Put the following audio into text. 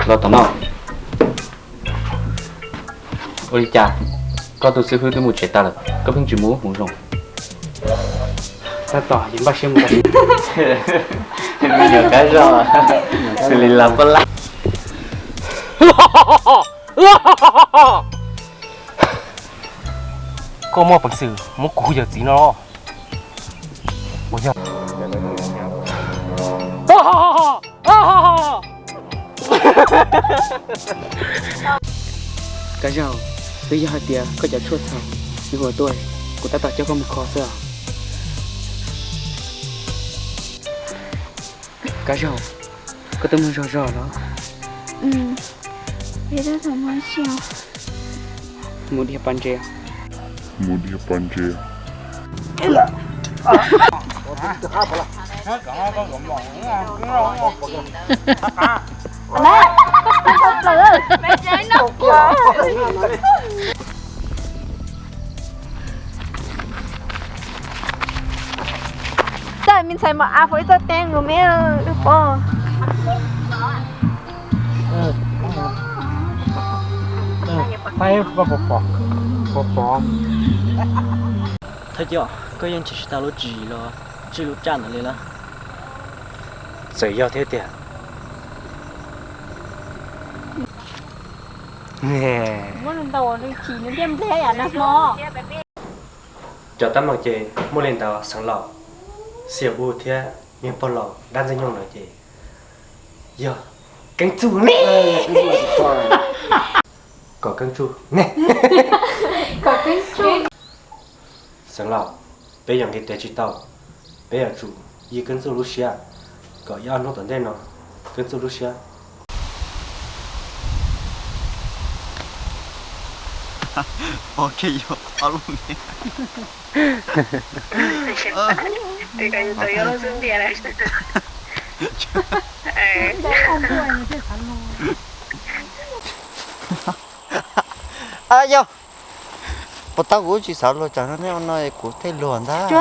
Los tom no. Ua li cas koj tus xib hwb twb mus tsev tas lawm, koj pheej tsis mus ua hmoov zoo? Tab tom yuav npaj siab mus. Me nyuam kab zog, xws li las paj lab. Koj muaj peev xwm muab kuv hu yawm txiv no los? Puas yog? Kab Zaug, twb yog hais tias koj cov tshuaj txhaum nws ua tuaj, kuv tab tom coj koj mus kho xwb os. Kab Zaug, koj twb mus zog zog los? Mus dhia pas ntses. Mus dhia pas ntses. Tej me ntxhais mas av fais ib txoj teeb nkaus me pom. Thawj coj, koj yeej tsis tsis tau lub tswv yim los tswj lub tsaj ntawd li lawm. Txawm yog thiab tiag. Muab ntau ntau chim nws thiaj nplej yam nag hmo. Cov teeb meem ces muaj li ntawd xeev laus, xiam u thiab niag pog laus dab ntxwg nyoog lawm ces yog Keeb Txuj ne. Kom Keeb Tsuj ne. Xeev laus, peb yuav nqis tes tsis tau, peb yuav tsum yig Keeb Txuj lub siab, kom ib ob hnub tom ntej no Keeb Txuj lub siab. Pog kiag yog ob lub ne. Ab yog, puas tau kuv tsis xav luag tsam no, nej ua no kuv thiaj luag ntag.